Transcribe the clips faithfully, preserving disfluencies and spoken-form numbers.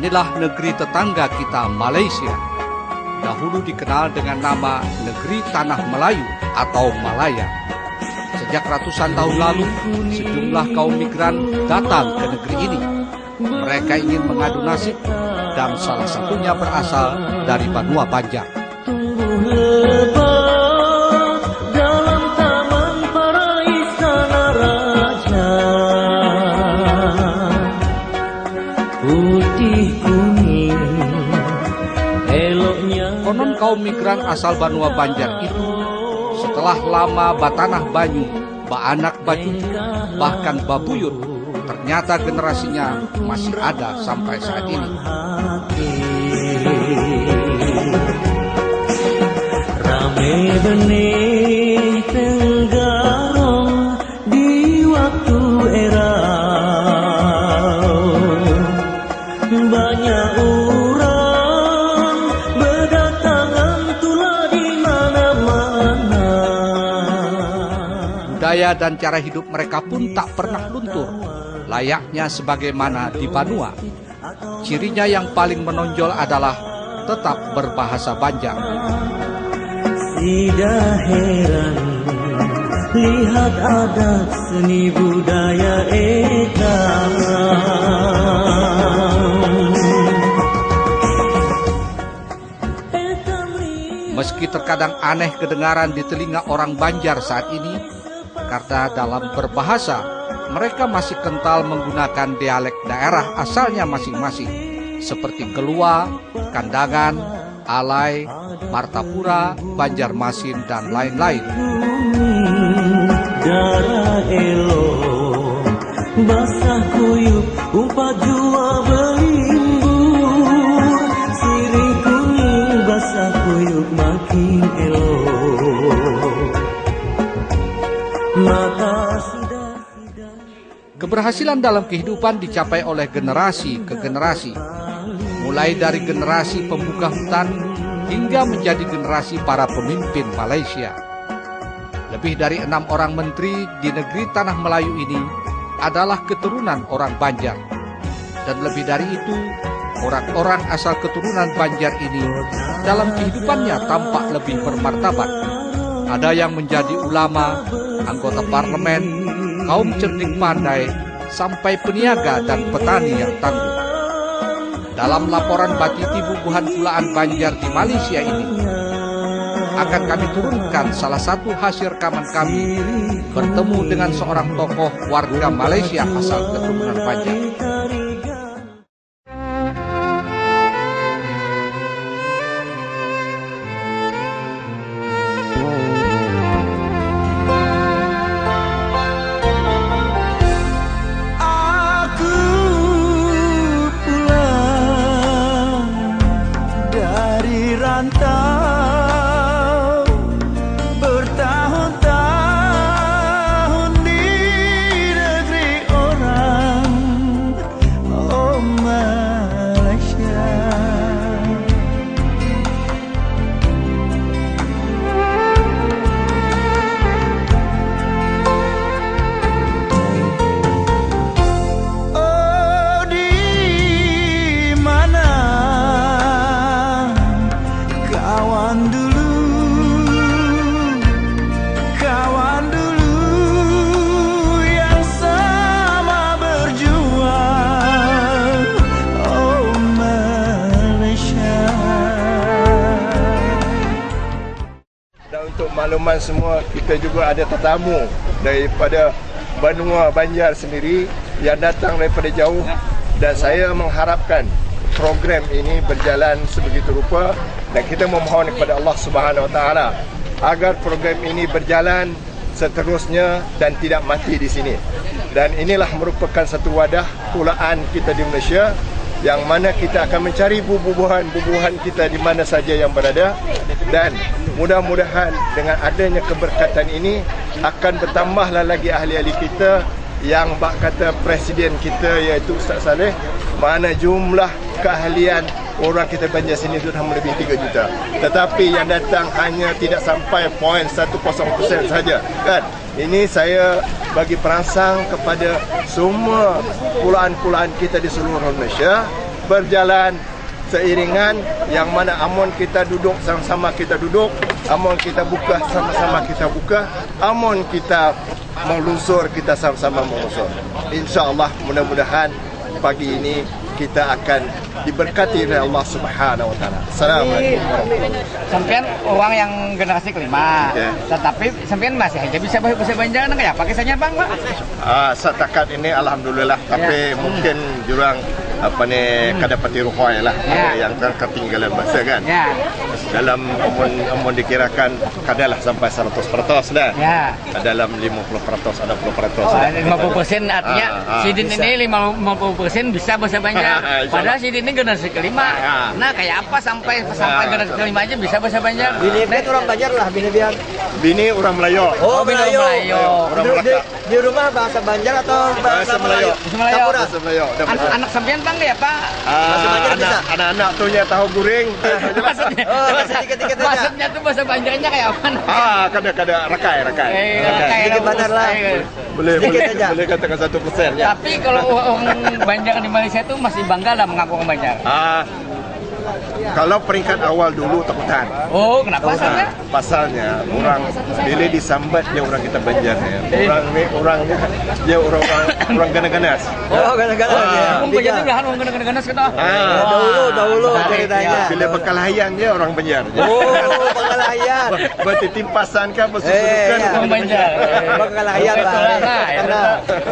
Inilah negeri tetangga kita, Malaysia. Dahulu dikenal dengan nama Negeri Tanah Melayu atau Malaya. Sejak ratusan tahun lalu, sejumlah kaum migran datang ke negeri ini. Mereka ingin mengadu nasib dan salah satunya berasal dari Banua Banjar. Tumbuh lebat dalam taman para istana raja. Putih kuning eloknya. Konon kaum migran asal Banua Banjar itu setelah lama batanah banyu, baanak bacucu, bahkan babuyut, ternyata generasinya masih ada sampai saat ini. Rame benih tenggarong di waktu erau. Banyak orang berdatangan tulah di mana-mana. Budaya dan cara hidup mereka pun tak pernah luntur, layaknya sebagaimana di Banua. Cirinya yang paling menonjol adalah tetap berbahasa Banjar. Sida heran lihat adat seni budaya ikam. Meski terkadang aneh kedengaran di telinga orang Banjar saat ini, karena dalam berbahasa, mereka masih kental menggunakan dialek daerah asalnya masing-masing, seperti Kelua, Kandangan, Alai, Martapura, Banjarmasin, dan lain-lain. Darah elok, basah kuyup, umpat jua belimbur. Sirih kuning, basah kuyup, makin elok. Maka sudah. Keberhasilan dalam kehidupan dicapai oleh generasi ke generasi, mulai dari generasi pembuka hutan hingga menjadi generasi para pemimpin Malaysia. Lebih dari enam orang menteri di negeri Tanah Melayu ini adalah keturunan orang Banjar. Dan lebih dari itu, orang-orang asal keturunan Banjar ini dalam kehidupannya tampak lebih bermartabat. Ada yang menjadi ulama, anggota parlemen, kaum cerdik pandai, sampai peniaga dan petani yang tangguh. Dalam laporan Batiti Bubuhan Kulaan Banjar di Malaysia ini, akan kami turunkan salah satu hasil rekaman kami bertemu dengan seorang tokoh warga Malaysia asal keturunan Banjar. Aku pulang dari rantau, bertahun-tahun di negeri orang. Oh Malaysia. Oh, di mana kawan dulu, kawan dulu yang sama berjuang, oh Malaysia. Dan untuk makluman semua, kita juga ada tetamu daripada Banua Banjar sendiri yang datang daripada jauh, dan saya mengharapkan program ini berjalan sebegitu rupa, dan kita memohon kepada Allah Subhanahu Wa Taala agar program ini berjalan seterusnya dan tidak mati di sini. Dan inilah merupakan satu wadah kulaan kita di Malaysia, yang mana kita akan mencari bubuhan-bubuhan kita di mana saja yang berada, dan mudah-mudahan dengan adanya keberkatan ini akan bertambahlah lagi ahli-ahli kita yang bak kata presiden kita, iaitu Ustaz Saleh, mana jumlah keahlian orang kita Banjar sini sudah melebihi tiga juta. Tetapi yang datang hanya tidak sampai poin satu kosong persen saja, kan? Ini saya bagi perangsang kepada semua kulaan-kulaan kita di seluruh Indonesia, Berjalan seiringan, yang mana amun kita duduk sama-sama kita duduk, amun kita buka sama-sama kita buka, amun kita melusur kita sama-sama melusur. Insya Allah, mudah-mudahan pagi ini kita akan diberkati oleh Allah Subhanahu wa Taala. Assalamualaikum warahmatullahi wabarakatuh. Sampean orang yang generasi kelima, Ya. Tetapi sampean masih aja bisa bahasa Banjar, nah, kayak apa kisahnya, Bang, Pak? Ah, setakat ini alhamdulillah, tapi Ya. mungkin jurang apa nih kada pati ruhoi lah, Ya. yang ter- ketinggalan bahasa kan. Ya. Dalam amun amun dikirakan kadalah sampai seratus persen dah. Ya. Dalam lima puluh persen, enam puluh persen. Oh, lima puluh persen artinya Ah, ah. sidin ini lima puluh persen bisa bahasa Banjar. Insya Allah. Padahal sidin ini generasi kelima. Ah. Nah, kayak apa sampai sampai Ah. generasi kelima aja bisa bahasa Banjar? Bini pian orang Banjar lah, bini pian. Bini orang Melayu. Oh, Bini Melayu. Melayu. Orang Di, di, Melaka. Di rumah bahasa Banjar atau bahasa Bahasa Melayu. Melayu? Bahasa Melayu. Campuran? Bahasa Melayu. Dah An- bahasa. Anak sampean, Bang, ya, Pak? Ah, Bahasa Banjar anak, bisa? Anak-anak tuh nya tahu guring. Maksudnya, Oh, sedikit-sedikit aja. Maksudnya tuh bahasa Banjarnya kayak apa? Ah, kada-kada rakai, rakai. Eh, Rakai. kayak Sedikit apa? banget lah. Eh, Boleh, Sedikit boleh, aja. Boleh kata satu persen ya. Tapi kalau orang Banjar di Malaysia tuh masih bangga lah mengaku orang Banjar. Ah, kalau peringkat awal dulu takutan. Oh, kenapa Nah, sampai? Pasalnya orang bila disambat ya orang kita Banjar ya. Orang ni orang ni dia orang orang, orang ganas-ganas. Oh, ganas-ganas Ah. ya. Orang Banjar tuh udahan orang ganas-ganas kita. Ah. Dahulu, dahulu Nah, ceritanya. Bila bakalahian dia orang Banjar. Oh, bakalahian. Bertitimpasan kan Eh, iya. Orang Banjar. Bakalahian, Betul Pak. lah, nah, ya. Karena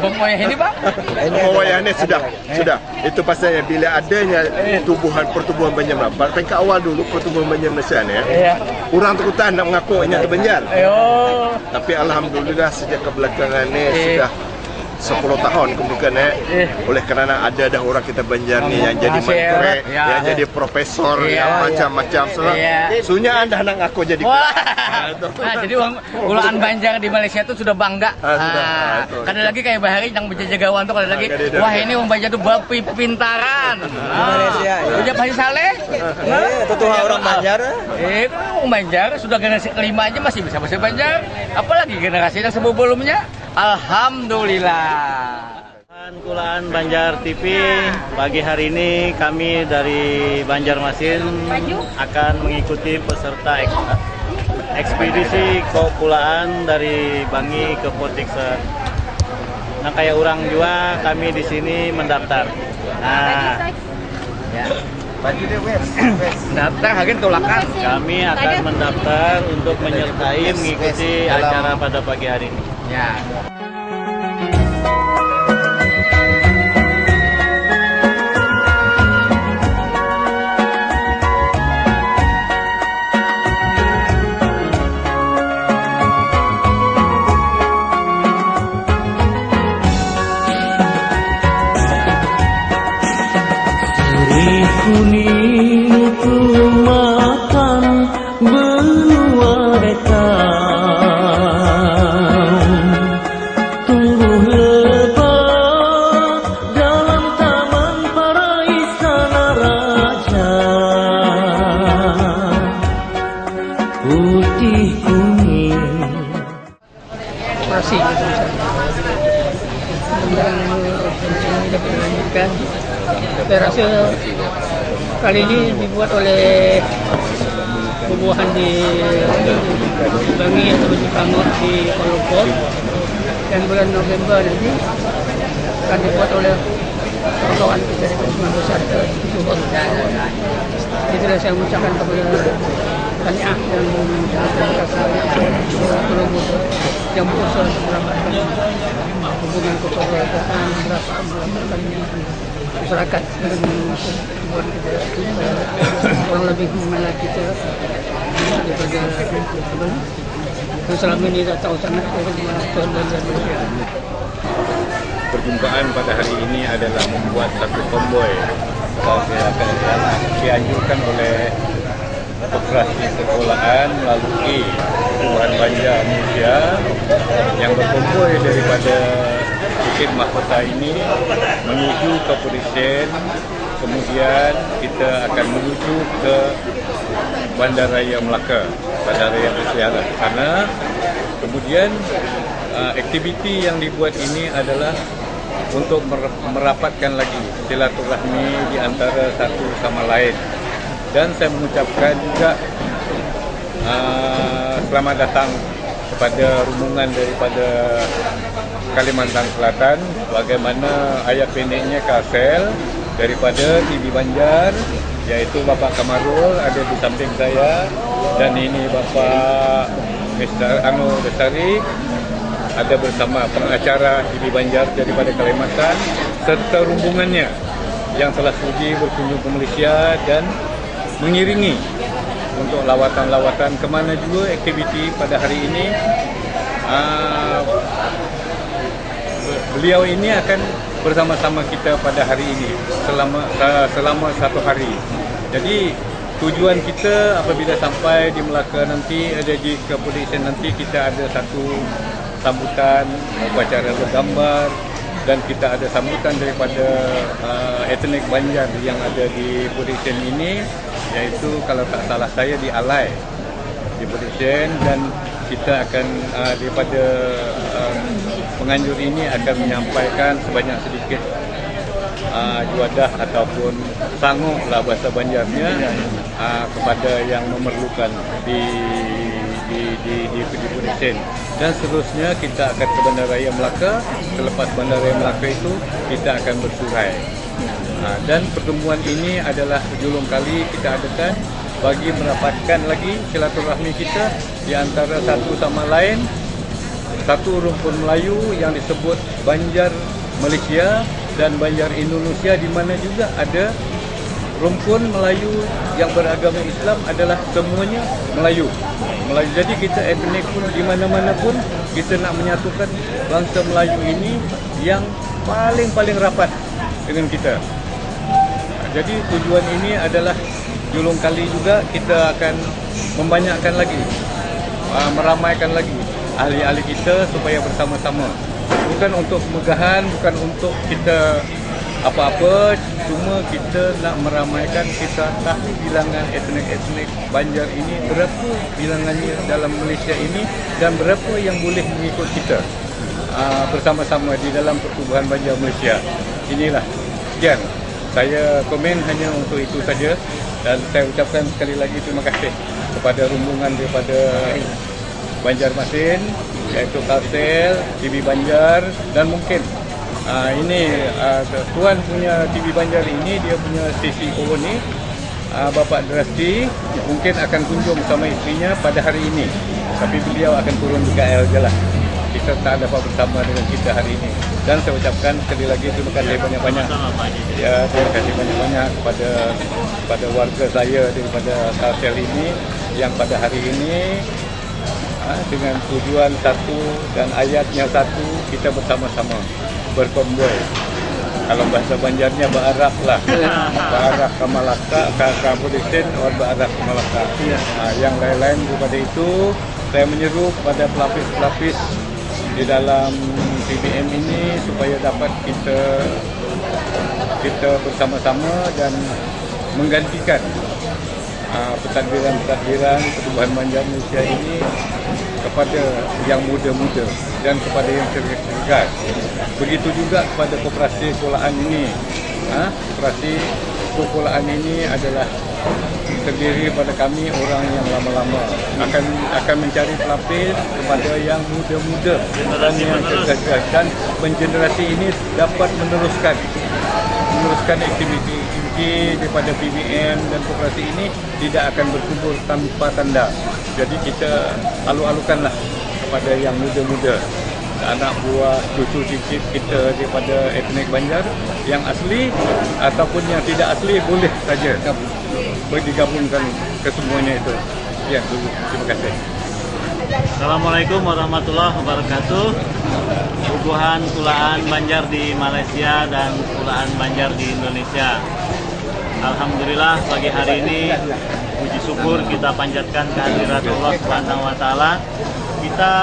Bang Moyah ini, Bang. ini Oh, adalah- ya, ini sudah, sudah. Itu pasalnya bila adanya tubuhan pertubuhan Banjar Melaka. Paling ke awal dulu pertubuhan Banjar Malaysia ni ya. Iya. Orang takutan nak mengaku ini ada Banjar. Ayo. Tapi alhamdulillah sejak kebelakangan ni Eh. sudah sepuluh tahun kemudian eh Eh. oleh kerana ada dah orang kita Banjar ni yang jadi Hasil. menteri, Ya. yang jadi profesor, Iya. yang macam-macam semua. Iya. Sunya dah nak ngaku jadi. Wah. Ah, tu. Nah, jadi orang Kulaan Banjar di Malaysia tuh sudah bangga. Ah, sudah. Ah, Ah, itu. Kada lagi kayak bahari yang berjajagawan tuh kada lagi. Ah, kada ada. Wah, ini orang Banjar tuh bapipintaran. Ah, Malaysia, ya. Ucap hari Saleh. Eh, tutuha orang Banjar. Eh, orang Banjar sudah generasi kelima aja masih bisa bahasa Banjar. Apalagi generasi yang sebelumnya. Alhamdulillah. Kulaan Banjar T V, pagi hari ini kami dari Banjarmasin akan mengikuti peserta eks- ekspedisi Kokulaan dari Bangi ke Potikser. Nah, kayak orang jua kami di sini mendaftar. Nah, ya. Daftar agen tulakan. Kami akan mendaftar untuk menyertai mengikuti acara pada pagi hari ini. Ya. Sirih kuning tumatan benua Betang, tumbuh lebat dalam taman para istana raja. Putih kuning. Masih. Yang kita perlanjutkan. Saya rasa kali ini dibuat oleh bubuhan di Bangi atau di Pangok di Kolokol, dan bulan November nanti akan dibuat oleh kawan kita di Kalimantan Besar ke Johor. Itulah saya mengucapkan kepada Taniah dan mengucapkan terima kasih kepada Kolokol yang berusaha untuk merabatkan hubungan kepada masyarakat dan orang lebih mengenal kita daripada apa, yang selama ini tidak tahu sangat orang Tuhan dan Tuhan. Perjumpaan pada hari ini adalah membuat satu konvoi sebagai akan dianjurkan oleh Koperasi Sekolahan melalui Kelurahan Banjar Mulia yang berkonvoi daripada Bukit Mahkota ini menuju ke Perisen, kemudian kita akan menuju ke Bandaraya Melaka, Bandaraya Bersiaran. Karena kemudian uh, aktiviti yang dibuat ini adalah untuk merapatkan lagi silaturahmi di antara satu sama lain. Dan saya mengucapkan juga uh, selamat datang kepada rombongan daripada Kalimantan Selatan, bagaimana ayat pendeknya Kalsel daripada T V Banjar, yaitu Bapak Kamarul ada di samping saya, dan ini Bapak Mister Anu Lestari ada bersama pengacara T V Banjar daripada Kalimantan serta rombongannya yang telah sudi berkunjung ke Malaysia dan mengiringi untuk lawatan-lawatan kemana juga aktiviti pada hari ini. Uh, beliau ini akan bersama-sama kita pada hari ini selama uh, selama satu hari. Jadi tujuan kita apabila sampai di Melaka nanti, ada di Kepolisian nanti, kita ada satu sambutan, upacara bergambar, dan kita ada sambutan daripada uh, etnik Banjar yang ada di Pudisen ini, yaitu kalau tak salah saya di Alai di Pudisen, dan kita akan uh, daripada uh, penganjur ini akan menyampaikan sebanyak sedikit uh, juadah ataupun sangu lah bahasa Banjarnya uh, kepada yang memerlukan di di di di, di Pudisen. Dan seterusnya kita akan ke Bandaraya Melaka. Selepas Bandaraya Melaka itu kita akan bersurai. Nah, dan pertemuan ini adalah julung kali kita adakan bagi merapatkan lagi silaturahmi kita di antara satu sama lain, satu rumpun Melayu yang disebut Banjar Malaysia dan Banjar Indonesia, di mana juga ada rumpun Melayu yang beragama Islam adalah semuanya Melayu. Melayu. Jadi kita etnik pun di mana-mana pun kita nak menyatukan bangsa Melayu ini yang paling-paling rapat dengan kita. Jadi tujuan ini adalah julung kali juga kita akan membanyakkan lagi, ah, meramaikan lagi ahli-ahli kita supaya bersama-sama. Bukan untuk kemegahan, bukan untuk kita apa-apa, cuma kita nak meramaikan kita tahu bilangan etnik-etnik Banjar ini, berapa bilangannya dalam Malaysia ini dan berapa yang boleh mengikut kita uh, bersama-sama di dalam pertubuhan Banjar Malaysia. Inilah, sekian. Saya komen hanya untuk itu saja dan saya ucapkan sekali lagi terima kasih kepada rombongan daripada Banjarmasin, iaitu Kalsel, T V Banjar, dan mungkin uh, ini uh, tuan punya T V Banjar ini, dia punya sesi koloni uh, Bapak Drasti mungkin akan kunjung sama istrinya pada hari ini, tapi beliau akan turun di K L je lah. Kita tak dapat bersama dengan kita hari ini. Dan saya ucapkan sekali lagi terima kasih banyak-banyak. Ya, terima kasih banyak-banyak kepada kepada warga saya daripada Kalsel ini yang pada hari ini ha, dengan tujuan satu dan ayatnya satu, kita bersama-sama berkonvoi. Kalau bahasa Banjarnya baarak lah, baarak ke Malaka, ke Kabupaten Or baarak ke Malaka. Nah, yang lain-lain daripada itu, saya menyeru kepada pelapis-pelapis di dalam P B M ini supaya dapat kita kita bersama-sama dan menggantikan uh, pentadbiran-pentadbiran pertubuhan Banjar Malaysia ini kepada yang muda-muda dan kepada yang cergas-cergas. Begitu juga kepada koperasi kulaan ini. Ha? Koperasi kulaan ini adalah terdiri pada kami orang yang lama-lama akan akan mencari pelapis kepada yang muda-muda dan yang cerdas-cerdas, dan generasi ini dapat meneruskan meneruskan aktiviti-aktiviti daripada P B M dan koperasi ini tidak akan berkubur tanpa tanda. Jadi kita alu-alukanlah kepada yang muda-muda, anak buah, cucu cicit kita daripada etnik Banjar yang asli ataupun yang tidak asli boleh saja digabungkan kesemuanya itu. Ya, dulu. Terima kasih. Assalamualaikum warahmatullahi wabarakatuh. Bubuhan kulaan Banjar di Malaysia dan kulaan Banjar di Indonesia. Alhamdulillah, pagi hari ini puji syukur kita panjatkan kehadirat Allah Subhanahu wa taala. Kita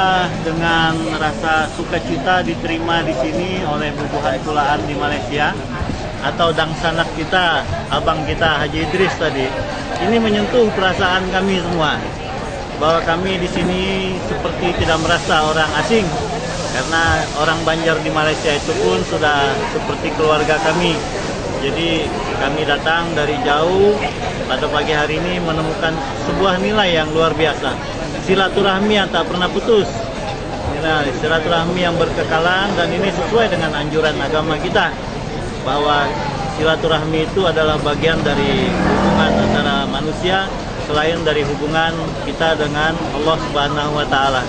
dengan rasa sukacita diterima di sini oleh bubuhan kulaan di Malaysia atau dangsanak kita, abang kita Haji Idris tadi. Ini menyentuh perasaan kami semua bahwa kami di sini seperti tidak merasa orang asing. Karena orang Banjar di Malaysia itu pun sudah seperti keluarga kami. Jadi kami datang dari jauh pada pagi hari ini menemukan sebuah nilai yang luar biasa. Silaturahmi yang tak pernah putus. Nah, silaturahmi yang berkekalan dan ini sesuai dengan anjuran agama kita bahwa silaturahmi itu adalah bagian dari hubungan antara manusia selain dari hubungan kita dengan Allah Subhanahu wa Ta'ala.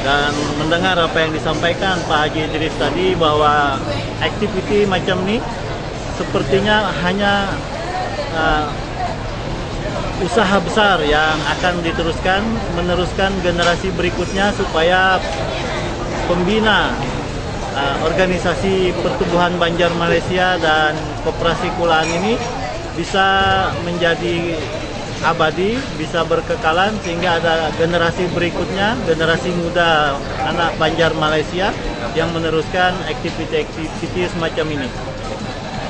Dan mendengar apa yang disampaikan Pak Haji Idris tadi, bahwa activity macam ni sepertinya hanya uh, usaha besar yang akan diteruskan, meneruskan generasi berikutnya supaya pembina uh, organisasi pertubuhan Banjar Malaysia dan koperasi kulaan ini bisa menjadi abadi, bisa berkekalan sehingga ada generasi berikutnya, generasi muda anak Banjar Malaysia yang meneruskan aktiviti-aktiviti semacam ini.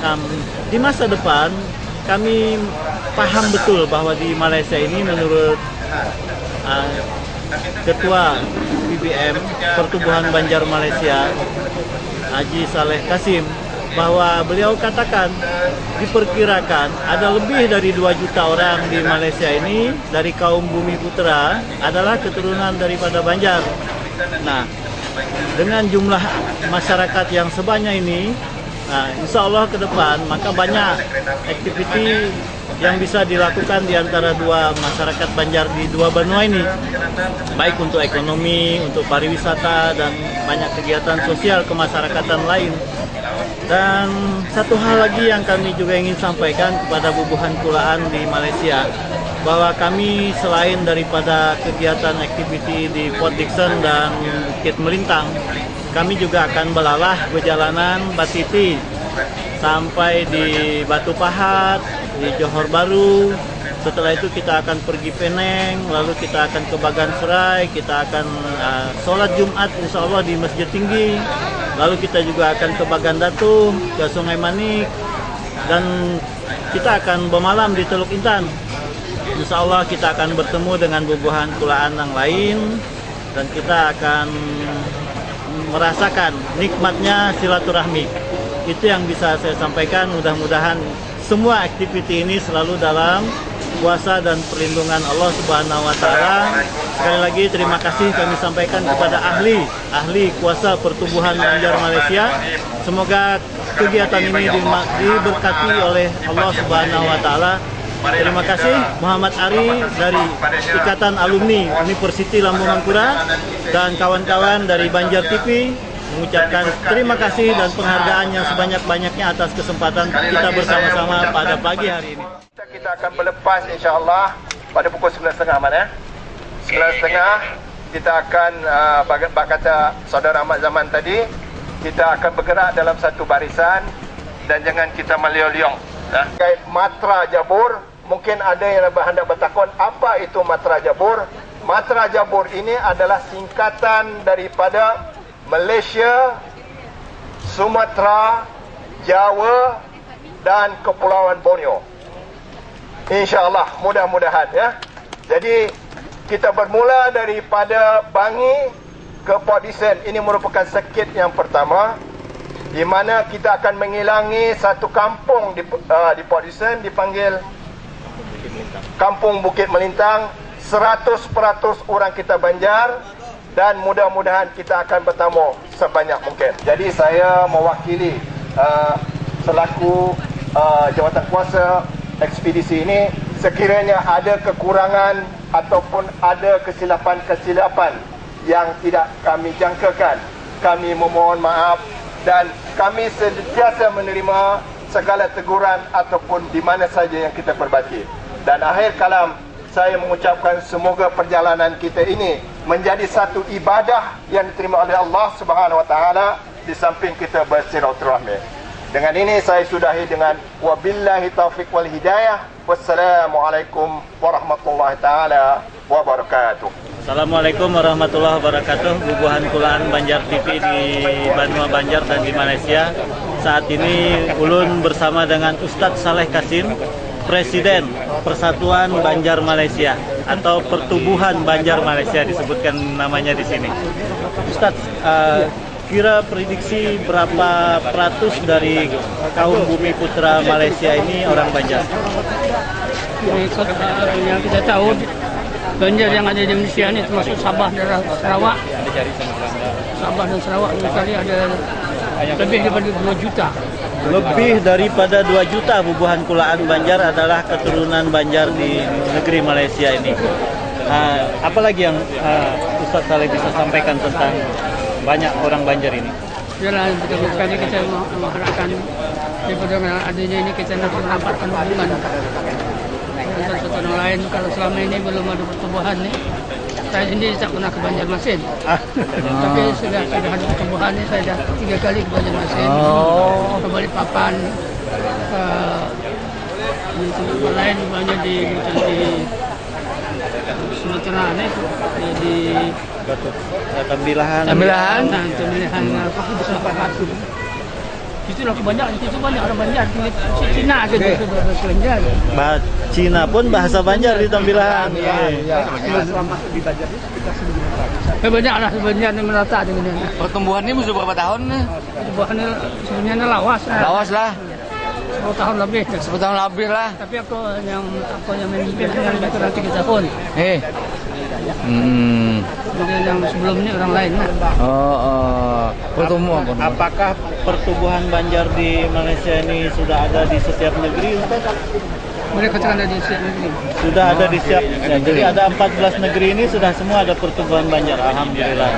Nah, di masa depan kami paham betul bahwa di Malaysia ini menurut uh, Ketua P B M Pertubuhan Banjar Malaysia Haji Saleh Kasim bahwa beliau katakan diperkirakan ada lebih dari dua juta orang di Malaysia ini dari kaum Bumi Putra adalah keturunan daripada Banjar. Nah, dengan jumlah masyarakat yang sebanyak ini, nah, insya Allah ke depan maka banyak aktiviti yang bisa dilakukan di antara dua masyarakat Banjar di dua banua ini, baik untuk ekonomi, untuk pariwisata, dan banyak kegiatan sosial kemasyarakatan lain. Dan satu hal lagi yang kami juga ingin sampaikan kepada bubuhan kulaan di Malaysia, bahwa kami selain daripada kegiatan aktiviti di Port Dickson dan Bukit Melintang, kami juga akan balalah bejalanan batiti sampai di Batu Pahat, di Johor Baru. Setelah itu kita akan pergi Penang, lalu kita akan ke Bagan Serai, kita akan uh, sholat Jumat insya Allah di Masjid Tinggi. Lalu kita juga akan ke Bagan Datu, ke Sungai Manik, dan kita akan bermalam di Teluk Intan. Insya Allah kita akan bertemu dengan bubuhan kulaan yang lain dan kita akan merasakan nikmatnya silaturahmi. Itu yang bisa saya sampaikan. Mudah-mudahan semua aktiviti ini selalu dalam kuasa dan perlindungan Allah Subhanahu wa Ta'ala. Sekali lagi terima kasih kami sampaikan kepada ahli ahli kuasa pertubuhan Banjar Malaysia. Semoga kegiatan ini diberkati oleh Allah Subhanahu wa Ta'ala. Terima kasih Muhammad Ari dari Ikatan Alumni Universiti Lambung Mangkura dan kawan-kawan dari Banjar T V mengucapkan terima kasih dan penghargaan yang sebanyak-banyaknya atas kesempatan kita bersama-sama pada pagi hari ini. Kita akan berlepas insya Allah pada pukul sembilan setengah mana? Sembilan setengah kita akan uh, bak kata saudara Ahmad Zaman tadi, kita akan bergerak dalam satu barisan dan jangan kita maliau-liong. Nah, matra jabur, mungkin ada yang hendak bertakon apa itu matra jabur. Matra jabur ini adalah singkatan daripada Malaysia, Sumatera, Jawa dan Kepulauan Borneo. Insya Allah, mudah-mudahan ya. Jadi kita bermula daripada Bangi ke Port Dickson. Ini merupakan sekit yang pertama di mana kita akan mengilangi satu kampung di uh, di Port Dickson dipanggil Kampung Bukit Melintang. Seratus peratus orang kita Banjar dan mudah-mudahan kita akan bertamu sebanyak mungkin. Jadi saya mewakili uh, selaku uh, jawatan kuasa ekspedisi ini, sekiranya ada kekurangan ataupun ada kesilapan-kesilapan yang tidak kami jangkakan, kami memohon maaf dan kami sentiasa menerima segala teguran ataupun di mana saja yang kita berbakti. Dan akhir kalam, saya mengucapkan semoga perjalanan kita ini menjadi satu ibadah yang diterima oleh Allah Subhanahu wa taala di samping kita bersilaturahmi. Dengan ini saya sudahi dengan wabillahi taufik wal hidayah. Wassalamualaikum warahmatullahi taala wabarakatuh. Assalamualaikum warahmatullahi wabarakatuh. Bubuhan kulaan Banjar T V di Banua Banjar dan di Malaysia. Saat ini ulun bersama dengan Ustadz Saleh Kasim, Presiden Persatuan Banjar Malaysia. atau pertubuhan Banjar Malaysia disebutkan namanya di sini. Ustadz, eh, kira prediksi berapa peratus dari kaum bumi putra Malaysia ini orang Banjar? Mengikut eh, yang kita tahu, Banjar yang ada di Indonesia ini termasuk Sabah dan Sarawak. Sabah dan Sarawak kali ada lebih daripada dua juta. Lebih daripada dua juta bubuhan kulaan Banjar adalah keturunan Banjar di negeri Malaysia ini. Nah, apa lagi yang uh, Ustadz Saleh bisa sampaikan tentang banyak orang Banjar ini? Yalah, betul sekali kita mengharapkan daripada adanya ini kita nak menampakkan hubungan antara satu dengan lain. Kalau selama ini belum ada pertubuhan nih, saya sendiri tak pernah ke Banjarmasin. Tapi sudah sudah ada pertubuhan ini, saya dah tiga kali ke Banjarmasin. Oh. Ke Balikpapan, ke di tempat lain, banyak di di Sumatera nih, di Tambilahan. Tambilahan. Nah, pemilihan apa itu apa itu. Itulah kebanyakan itu banyak orang Banjar, Cina aja gitu bahasa Banjar. Bah, Cina pun bahasa Banjar di Tambilahan. Iya, iya. Ya, banyak lah Banjar yang merata dengan ini. Pertumbuhannya musuh berapa tahun nih? Buahnya sebenarnya lawas, nah. Lawas lah. Sepuluh tahun lebih. Sepuluh tahun lebih lah. Tapi aku yang aku yang memimpin dengan itu nanti tiga tahun. Eh. Hmm. Jadi yang sebelum ini orang lain lah. Oh, oh. Pertemuan. Apakah pertubuhan Banjar di Malaysia ini sudah ada di setiap negeri, Ustaz? Mereka kan ada di setiap negeri. Sudah ada di setiap. Ya, jadi ada empat belas negeri ini sudah semua ada pertubuhan Banjar, alhamdulillah.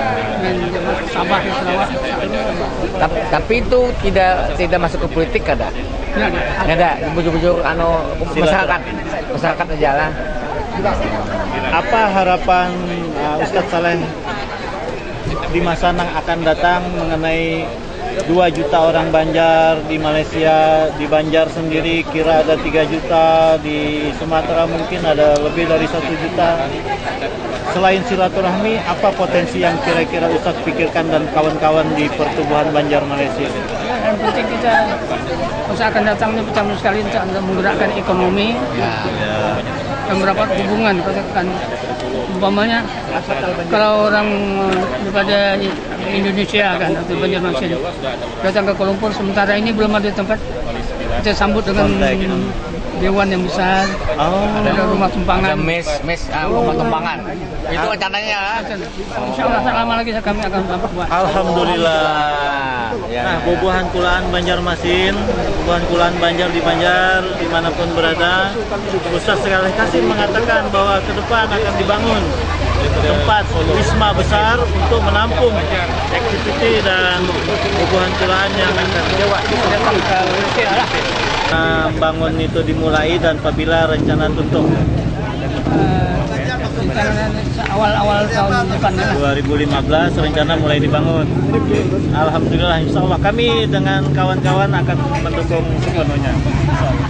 Dan termasuk Sabah dan Sarawak. Tapi, tapi itu tidak tidak masuk ke politik ada? Ya, ada. Nggak ada, bujur-bujur anu masyarakat, masyarakat aja lah. Apa harapan uh, Ustadz Saleh di masa yang akan datang mengenai dua juta orang Banjar di Malaysia, di Banjar sendiri kira ada tiga juta, di Sumatera mungkin ada lebih dari satu juta. Selain silaturahmi, apa potensi yang kira-kira Ustadz pikirkan dan kawan-kawan di pertubuhan Banjar Malaysia? Ya, yang penting kita masa akan datang ini pertama sekali untuk menggerakkan ekonomi dan beberapa hubungan katakan umpamanya kalau orang eh, daripada Indonesia kan atau Banjarmasin datang ke Kuala Lumpur sementara ini belum ada tempat kita sambut dengan dewan yang besar, Oh, ada rumah Ada tumpangan. mes, mes, ah, rumah tumpangan. Itu rencananya lah. Insya Allah tak lama lagi kami akan buat. Alhamdulillah. Ya, Nah, ya. bubuhan kulaan Banjarmasin, bubuhan kulaan Banjar di Banjar, dimanapun berada, Ustaz Saleh Kasim mengatakan bahwa ke depan akan dibangun tempat wisma besar untuk menampung activity dan bubuhan kulaan yang akan datang ke Malaysia lah. Nah, bangun itu dimulai dan apabila rencana tutup Eh, rencana awal-awal tahun depan lah. dua ribu lima belas rencana mulai dibangun. Alhamdulillah, insya Allah kami dengan kawan-kawan akan mendukung sepenuhnya. Insya Allah.